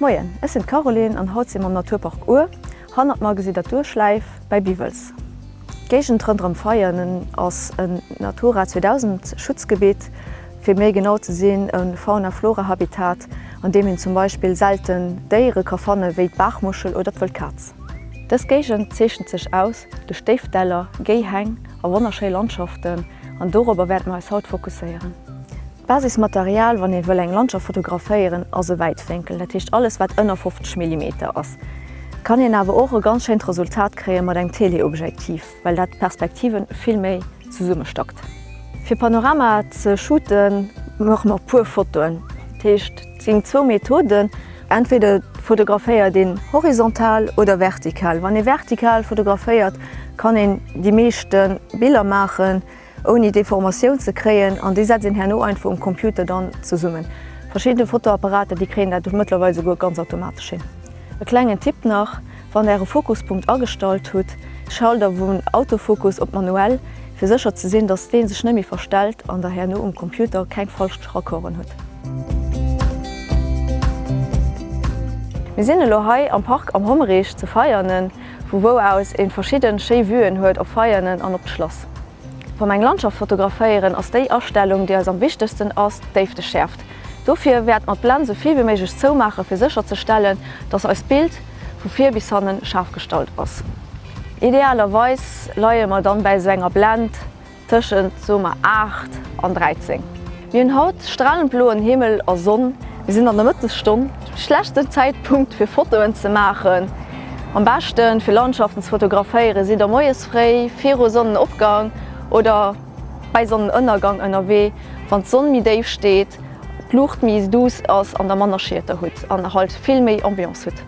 Moien, ech sinn d'Caroline an haut si mer am Naturpark Our. Hannert mer gesitt der d'Urschläif bäi Biwels. D'Géigend ronderëm Veianen ass en Natura 2000 Schutzgebitt, fir méi genau ze sinn e Fauna-Flora-Habitat, an deem een zum Beispill selten Déiere ka fanne wéi d'Baachmuschel oder d'wëll Kaz. Dës Géigend zeechent sech aus duerch déif Däller, géi Häng a wonnerschéi Landschaften an dorobber wäerte mer eis haut fokusséieren. D'Basismaterial, wann ee wëll eng Landschaft fotograféieren, ass e Wäitwénkel, dat heescht alles wat ënner 50 Millimeter ass. Kann een awer och e ganz schéint Resultat kréie mat engem Teleobjektiv, well dat d'Perspektiven vill méi zesummestackt. Fir Panorama ze shooten, maache mer puer Fotoen. Dat heescht et sinn zwou Methoden, entweder fotograféiert een horizontal oder vertikal. Wann ee vertikal fotograféiert, kann een déi meeschte Biller maachen, ouni Deformatioun ze kréien, an déi setzt een herno einfach um Computer dann zesummen. Verschidde Fotoapparater, déi kréien dat mëttlerweil souguer ganz automatesch hin. E klengen Tipp nach, Wann der äre Fokuspunkt agestallt hutt, schalt der vun Autofokus op manuell, fir sécher ze sinn, dass dee sech net méi verstellt an der herno um Computer keng falsch Raccorden hutt. Mir sinn elo hei am Park am Hommerich zu Veianen, vu wou aus een verschidden schéi Vuen huet op Veianen an op d'Schlass. Wa mer eng Landschaft fotograféieren, ass déi Astellung, déi eis am wichtegsten ass, d'Déifteschäerft. Dofir wäerte mer d'Blend sou vill wéi méiglech zoumaachen, fir sécher ze stellen, dass eist Bild vu vir bis hannen schaarf gestallt ass. Idealerweis leie mer dann bäi sou enger Blend tëschent, soe mer, 8 an 13. Mir hunn haut stralend bloen Himmel a Sonn. Mir sinn an der Mëttesstonn, schlechtsten Zäitpunkt fir Fotoen ze maachen. Am beschten fir Landschaften ze fotograféieren sidd der moies fréi viru Sonnenopgang oder bäi Sonnenënnergang ënnerwee, wann d'Sonn méi déif steet, d'Luucht méi duuss ass an der manner Schieter hutt an halt vill méi Ambiance hutt.